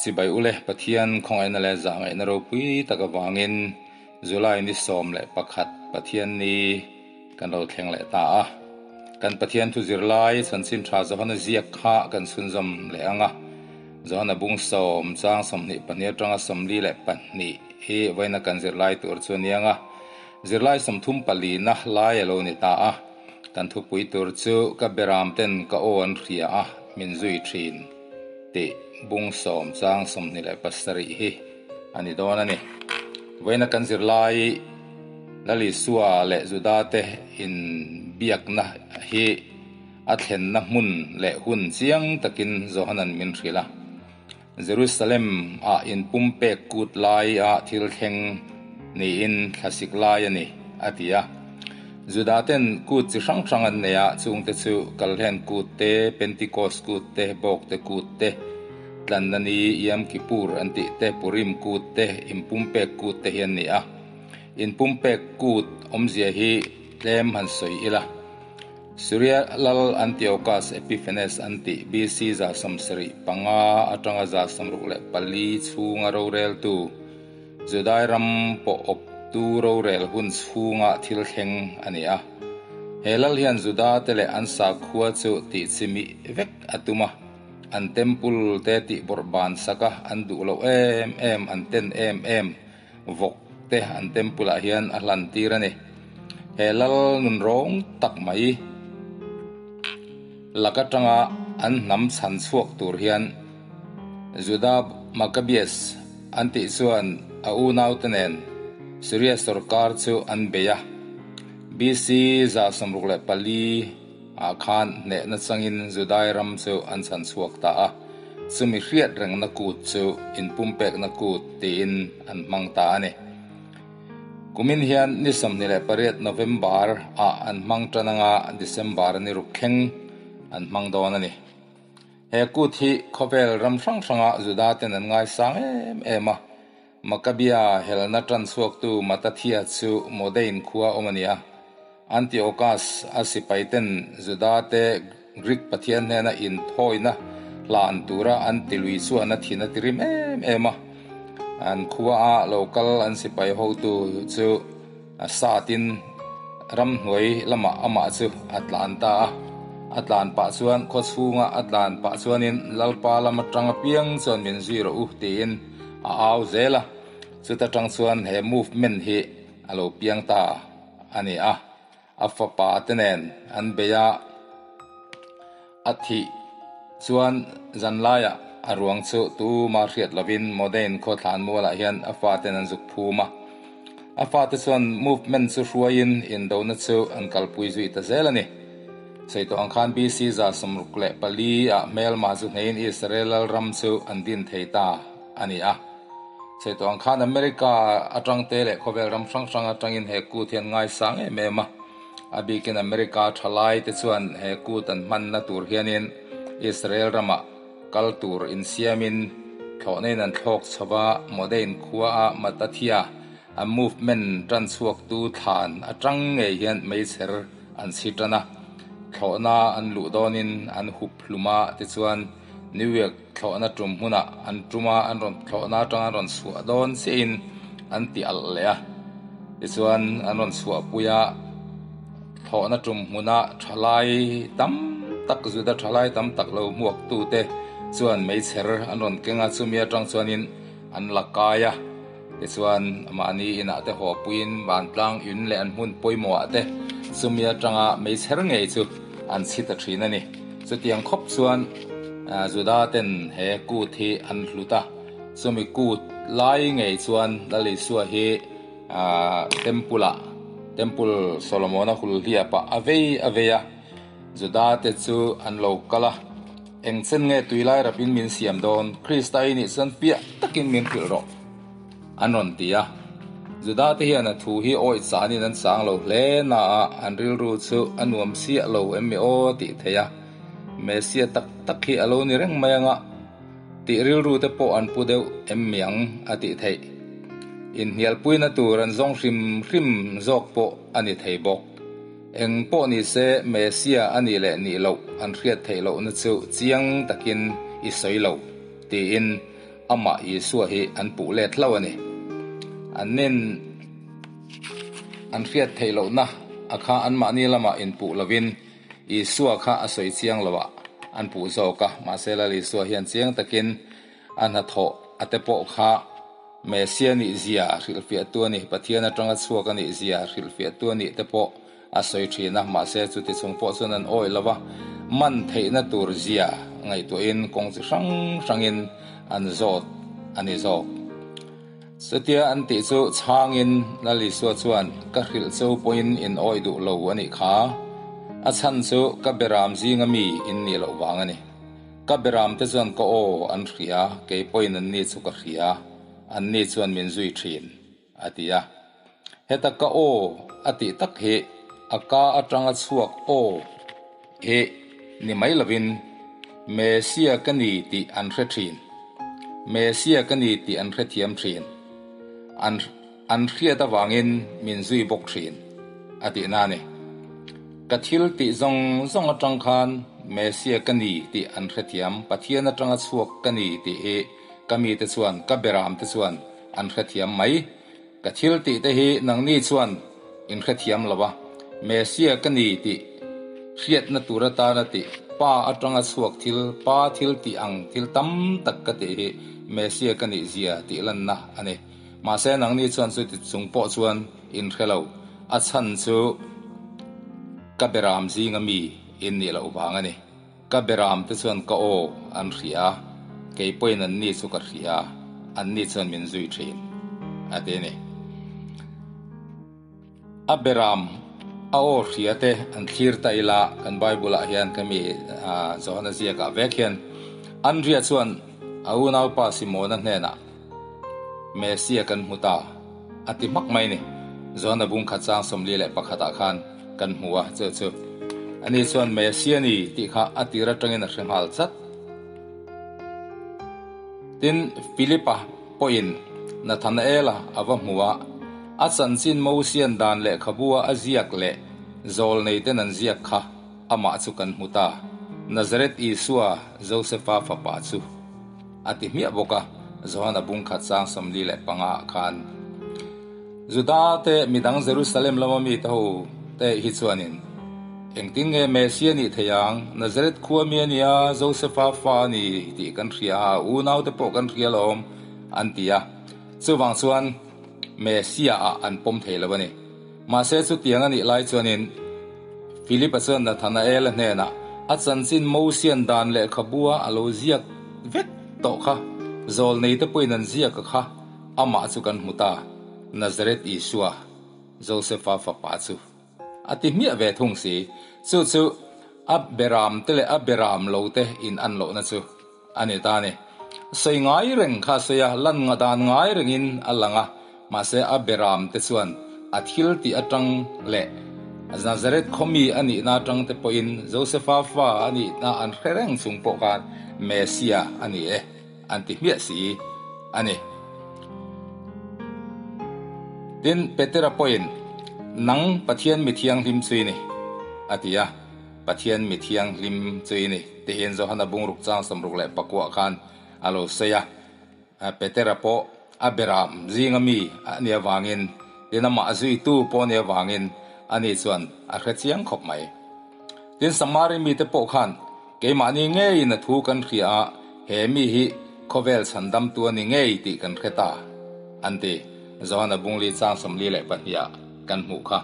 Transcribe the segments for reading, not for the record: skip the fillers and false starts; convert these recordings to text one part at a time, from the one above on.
Chibai ule Pathian khawngaihna leh zahngaihna ropui tak avangin July ni 11 Pathian ni kan lo thleng leh ta a. Kan Pathian thu zirlai chanchin tha Johana ziak kha kan chhunzawm leh ang a. Johana bung 10 chang 22 atanga 42 hi vawiina kan zirlai tur chu a ni ang a. Zirlai 34 na lai a lo ni ta a. Kan thupui tur chu ka beram ten ka aw an hria a, min zui thin tih bung 10 chang 27 hi a ni dawn a ni. Vawiina kan zirlai Lal Isua leh Juda te in biakna hi a thlenna hmun leh hun chiang takin Johanan min hrilh a. Jerusalem ah in pumpek kut lai a thil thleng niin thlasik lai a ni, a ti a. Juda ten kut chi hrang hrang an nei a, chungte chu Kalhlen kut te, Pentecost kut te, Bawkte kut te, Tlanna ni, Yom Kippur an tih te, Purim kut te, Inpumpek kut te hi an ni a. Inpumpek kut awmzia hi tlem han sawi ila. Suria lal Antiochus Epiphanes an tih BC 75 atanga 64 chhunga roreltu, Judai ram pawh awptu rorel hun chhunga thil thleng a ni a. He lal hian Juda te leh an sakhua chu tihchimih vek a tum a, an temple te tihbawrhban sak a, an duh loh em em, an ten em em vawk te an temple ah hian a hlan tir a ni. He lal nun rawng tak mai lak atanga an hnam chhan chhuak tur hian Judah Maccabees an tih chuan a unaute nen Syria sorkar chu an bei a. BC 164 ah khan hnehna changin Judai ram chu an chhan chhuak ta a. Chumi hriat rengna kut chu inpumpekna kut tiin an hmang ta a ni. Kumin hian ni 28 November ah an hmang tan anga December ni ruk thleng an hmang dawn a ni. He kut hi khawvel ram hrang hranga Juda ten an ngaisang em em a. Maccabea helna tan chhuaktu Mattathiah chu Modein khua awm a ni a. Antiochus a sipai ten Juda te Greek pathian hnena inthawina hlan tura an tilui chuan a thin a ti rim em em a. An khua a lo kal an sipai hotu chu a satin ramhnuai lamah amah chu a tlan ta a. A tlan pah chuan khaw chhunga a tlan pah chuanin Lalpa lam atang apiang chuan min zui rawh u tiin a au zel a. Chuta tang chuan he movement hi a lo piang ta a ni a. A fapa te nen an bei a, a thih chuan zanlaiah a ruang chu tuma hriat lovin Modein khaw thlan mualah hian a faten an zuk phum a. A fate chuan movement chu hruaiin indona chu an kalpui zui ta zel a ni. Sawi tawh ang khan BC 64 ah hmelma chu hneiin Israel lalram chu an din thei ta a ni a. Sawi tawh ang khan America atang te leh khawvel ram hrang hrang atangin he kut hi an ngaisang em em a. A bikin America thalai te chuan he kut an hmanna tur hianin Israel ramah kal tur insiamin thlawhna in an thlawk chho a, Modein khua a Mattathiah a movement tan chhuaktu thlan atang ngei hian meichher an chhi tan a. Thlawhna an luh dawnin an hup hlum a, tichuan New York thlawhna tum hmunah an tum a, an rawn thlawhna atang an rawn chhuah dawn chiahin an ti alh leh a. Tichuan an rawn chhuahpui a, thlawhna tum hmuna thalai tam tak Juda thalai tam tak lo hmuaktute chuan meichher an rawn keng a, chumi atang chuanin an la kai a. Tichuan mahni inah te haw puiin vantlang in leh an hmun pawimawhah te chumi atanga meichher ngei chu an chhi ta thin a ni. Chutiang khawp chuan Juda ten he kut hi an hlut a, chumi kut lai ngei chuan Lal Isua hi temple ah, temple Solomona hul hliapah a vei a vei a, Juda te chu an lo kal a. Eng chen nge tuilai rapin min siam dawn? Krista i nih chuan piah takin min hrilh rawh, an rawn ti a. Juda te hian a thu hi awih chanin an chang lo hle na a, an rilru chu a nuam siah lo em mi aw tih theih a. Messia tak tak hi a lo ni reng mai anga tih rilru te pawh an pu deuh em mi ang a tih theih. Inhnialpuina tur an zawng hrim hrim zawk pawh a ni thei bawk. Eng pawh ni se Messia a nih leh nih loh an hriat theih lohna chu chiang takin i sawi lo, tiin amah Isua hi an puh let hlauh a ni. An nin an hriat theih lohna a kha anmahni lamah inpuh lovin Isua kha a sawi chiang loah an puh zawk a, mahse Lal Isua hian chiang takin a hnathawh a te pawh kha Messia nih zia hrilhfiahtu a ni, Pathian atanga chhuak a nih zia hrilhfiahtu a nih te pawh a sawi thin a, mahse chuti chung pawh chuan an awih lo va, man theihna tur zia ngaihtuahin kawng chi hrang hrangin an zawt a ni zawk. Chutia an tih chu chhangin Lal Isua chuan, Ka hrilh cho pawhin in awih duh lo a nih kha, a chhan chu ka beram zinga mi in nih loh vang a ni. Ka beram te chuan ka aw an hria, kei pawhin an ni chu ka hria, an ni chuan min zui thin, a ti a. Heta ka aw a tih tak hi a ka atanga chhuak aw hi ni mai lovin Messia ka ni tih an hre thin, Messia ka ni tih an hrethiam thin, an An hriat avangin min zui bawk thin, a tih na a ni. Ka thil tih zawng zawng atang khan Messia ka ni tih an hrethiam, Pathian atanga chhuak ka ni tih hi ka mite chuan, ka beramte chuan an hrethiam mai. Ka thil tih te hi nangni chuan in hrethiam lo a, Messia ka ni tih hriatna tur atana tih Pa atanga chhuak thil, Pa thil tih ang thil tam tak ka tih hi Messia ka nih zia tih lanna a ni. Mahse nangni chuan chuti chung pawh chuan in hre lo, a chhan chu ka beram zinga mi in nih loh vang a ni. Ka beram te chuan ka aw an hria, kei pawhin an ni chu ka hria, an ni chuan min zui thin, a ti a ni. A beram a aw hria te an thlir ta ila, kan Bible ah hian ka mi Johana ziakah vek hian Andria chuan a unaupa Simona hnenah Messia kan hmu ta a ti hmak mai ni. Johana bung khat chang 41 ah khan kan hmu a, chu chu ani chuan Messia ni tih kha a tir atangin a hre nghal chat. Tin, Philipa pawhin Nathanaela a va hmu a, a chanchin Mosian dan lehkhabua a ziak leh zawlneiten an ziak kha amah chu kan hmu ta, Nazareth Isua, Josefa fapa chu a ti hmiah bawk a, Johana bung khat chang 45 ah khan. Juda te midang Jerusalem lama mite ho te hi chuanin, Engtin nge Messia nih thei ang? Nazareth khua mi a nia, Josefa fa a ni tih kan hria a, a unaute pawh kan hria alawm, an ti a. Chuvang chuan Messia ah an pawm thei lo a ni. Mahse chutiang a nih lai chuanin Philip-a chuan Nathanael-a hnenah a chanchin Mosian dan lehkhabua a lo ziak vek tawh kha, zawlneite pawhin an ziak a kha, Amah chu kan hmu ta, Nazareth Isua, Josefa fapa chu. A ti hmiah ve thung si. Chu chu a beram te leh a beram lo te in an lohna chu a ni ta a ni. Sawi ngai reng kha a sawi a, lan nga dan ngai rengin a lang a, mahse a beram te chuan a thil tih atang leh Nazareth khawmi a nihna atang te pawhin Josefa fa a nihna an hre reng chung pawh khan Messia a ni e. An ti hmiah si a ni. Tin, Petera pawhin, Nang Pathian mi thianghlim chu i ni, a ti a. Pathian mi thianghlim chu i ni, tiin Johana bungruk chang 69 khan a lo sawi a. Petera pawh a beram zinga mi a nih avangin, tin amah zuitu pawh a nih avangin ani chuan a hre chiang khawp mai. Tin, Samari mite pawh khan Keimahni ngeiin a thu kan hria a, he mi hi khawvel chhandamtu a ni ngei tih kan hre ta, an ti. Johana Bungli chang 42 ah kan hmuh kha.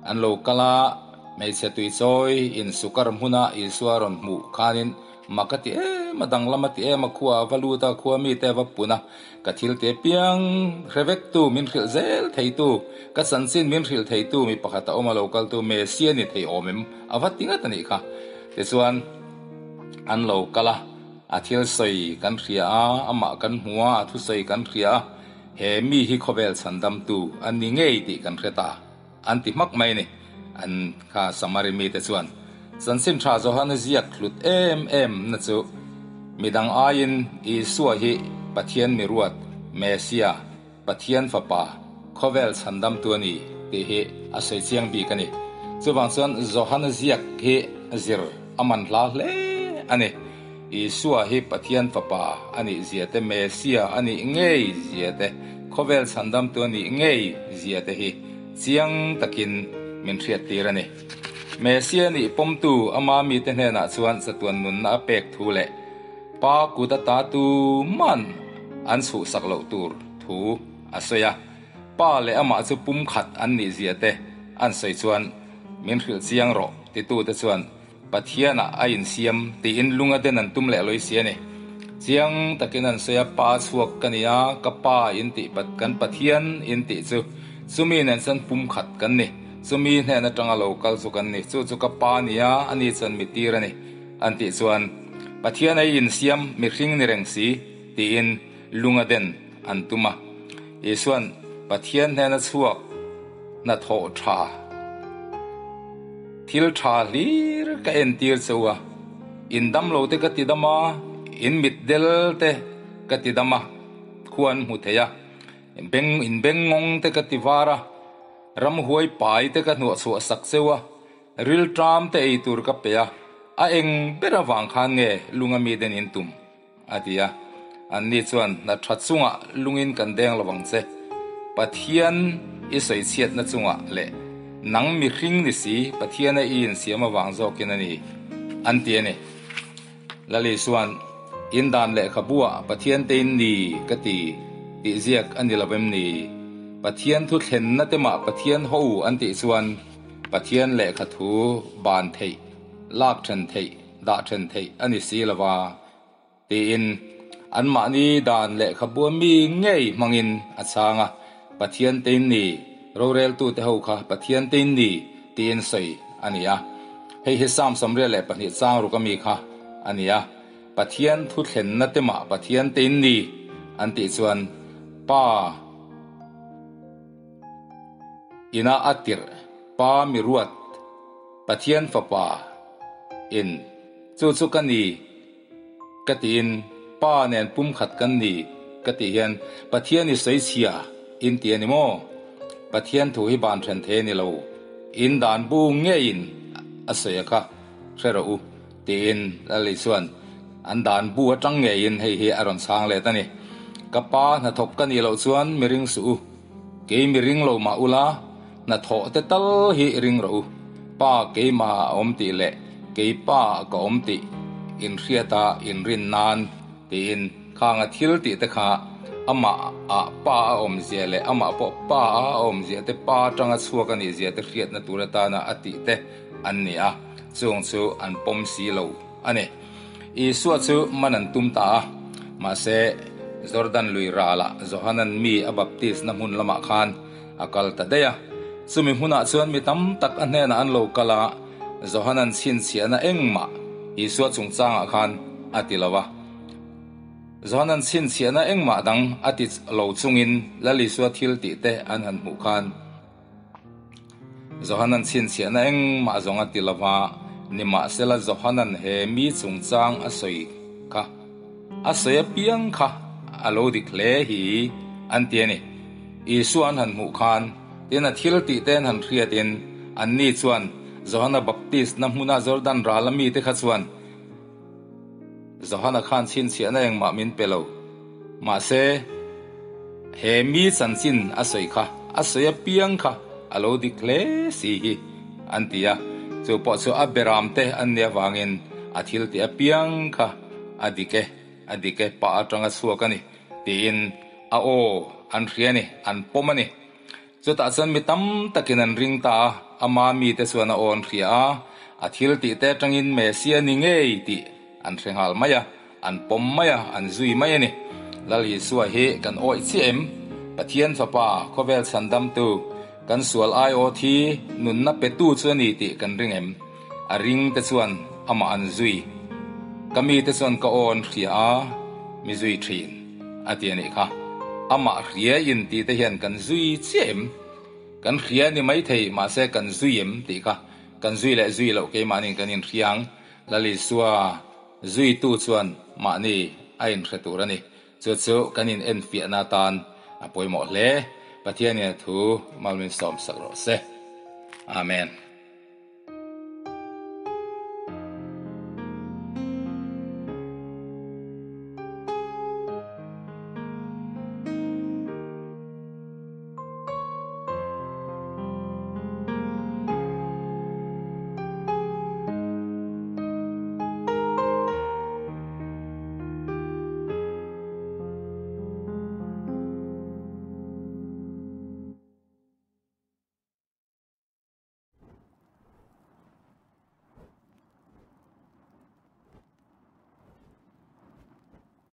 An lo kal a, hmeichhe tuichawi in sukar hmuna Isua rawn hmuh khanin mak a ti em a, danglam a ti em a, khua a va lut a, khua mite a va pun a, Ka thil te piang hre vektu, min hrilh zel theitu, ka chanchin min hrilh theitu mi pakhat a awm a lo kaltu Messia ni thei awm em? A va ti ngat a nih kha. Tichuan, an lo kal a, a thil sawi kan hria a, amah kan hmu a, a thusawi kan hria a, he mi hi khawvel chhandamtu a ni ngei tih kan hre ta, an ti hmak mai a ni. An kha Samari mite chuan chanchin tha Johana ziak hlut em em na chu midang aiin Isua hi Pathian miruat, Messia, Pathian Fapa, khawvel chhandamtu a ni tih hi a sawi chiang bik a ni. Chuvang chuan Johana ziak hi zir a man hla hle a ni. Isua hi Pathian Fapa a nih zia te, Mesia a nih ngei zia te, khawvel chhandamtu a nih ngei zia te hi chiang takin min hriattir a ni. Mesia nih pawmtu ama mite hnenah chuan chatuan nunna a pek thu leh Pa kut ata tuman an chhuhsak loh tur thu a sawi a. Pa leh amah chu pumkhat an nih zia te an sawi chuan min hrilh chiang rawh titute chuan Pathianah a insiam tiin lung a den an tum leh lawih si a ni. Chiang takin an sawi a, Pa chhuak ka ni a, ka Pa in tih kan Pathian in tih chu chumi nen chuan pumkhat kan ni. Chumi hnen atanga lo kal chu kan ni. Chu chu ka Pa ni a, ani chuan mi tir a ni an tih chuan Pathian a insiam mihring ni reng si tiin lung a den an tum a. Isuan Pathian hnena chhuak hnathawh tha, thil tha hlir ka entir che u a, in dam lo te ka ti dam a, in mit del te ka ti dam a, khua an hmu thei a, beng in beng ngawng te ka ti var a, ramhuai pai te ka hnuahchhuah sak che u a, rilṭam te ei tur ka pe a, a eng ber avang khan nge lunga mi den in tum? A ti a, Anni chuan, Hna tha chungah lungin kan deng lo vang che. Pathian i sawichhiatna chungah leh nang mihring ni si Pathiana i insiam avang zawkin a ni, an ti a ni. Lali chuan, In dan lehkhabuah Pathian te in ni ka ti tih ziak a ni lo em ni? Pathian thu thlenna te mah Pathian ho an tih chuan Pathian lehkha thu ban theih, lak then theih, dah then theih a ni si lo va, tiin anmahni dan lehkhabua mi ngei hmangin a chhang a, Pathian tein ni, roreltute ho kha Pathian tein ni tiin sawi a ni a. Hei hi Psalm 92 chang ruk ami kha a ni a, Pathian thu thlenna te mah Pathian tein ni an tih chuan Pa ina a tirh Pa mi ruat Pathian Fapa in chu chu ka ni ka tiin Pa nen pumkhat kan ni ka tih hian Pathian i sawi chhia in ti a ni maw? Pathian thu hi ban then thei a ni lo, in dan bu ngeiin a sawi a kha hre rawh u tiin Lali chuan an dan bu atang ngeiin hei hi a rawn chhang let a ni. Ka pa hnathawk ka nih loh chuan mi ring suh u. Kei mi ring lo mah ula, hnathawh te tal hi ring rawh u. Pa keimah a awm tih leh kei pa ka awm tih inhriata inrin nan tiin khanga thil tih te kha amah ah pa a awm zia leh amah pawh pa a awm zia te pa atanga chhuak a nih zia te hriatna tur atana a tih te an ni a, chung chu an pawm si lo a ni. Isua chu man an tum ta a, mahse, Jordan lui ralah Johanan mi a baptis na hmun lamah khan a kal ta daih a. Chumi hmunah chuan mi tam tak a hnenah an lo kal a, Johanan chhinchhiahna engmah Isua chungchangah khan a ti lo a. Johanan chhinchhiahna engmah dang a ti lo chungin Lal Isua thil tih te an han hmuh khan, Johanan chhinchhiahna engmah zawng a ti lo va, nimahsela Johanan he mi chungchang a sawi kha a sawi apiang kha a lo dik hle hi an ti a ni. Isua an han hmuh khan tin a thil tih te an han hriatin anni chuan Johana Baptist na hmuna Jordan ral a mite kha chuan Johana khan chhinchhiahna engmah min pe lo. Mahse, he mi chanchin a sawi kha, a sawi apiang kha a lo dik hle si hi, an ti a. Chu pawh chu a beram te an nih avangin a thil tih apiang kha a dik e, a dik e, pa atanga chhuak a ni, tiin a aw an hria a ni, an pawm a ni. Chutah chuan mi tam takin an ring ta a, ama mite chuan a awn hria a, a thil tih te atangin Messia ni ngei tih an hre nghal mai a, an pawm mai a, an zui mai a ni. Lal Isua hi kan awih chiah em? Pathian Fapa, khawvel chhandamtu, kan sual aiaw thi nunna petu chu a ni tih kan ring em? A ring te chuan amah an zui. Ka mite chuan ka awn hria a, mi zui thin, a ti a nih kha. Amah hria in tih te hian kan zui chiah em? Kan hria ni maithei, mahse kan zui em tih kha kan zui leh zui loh keimahniin kan inhria ang. Lal Isua zuitu chuan mahni a inhre tur a ni. Chu chu kan in enfiahna atan a pawimawh hle. Pathianin a thu malmin sawmsak rawh se. Amen.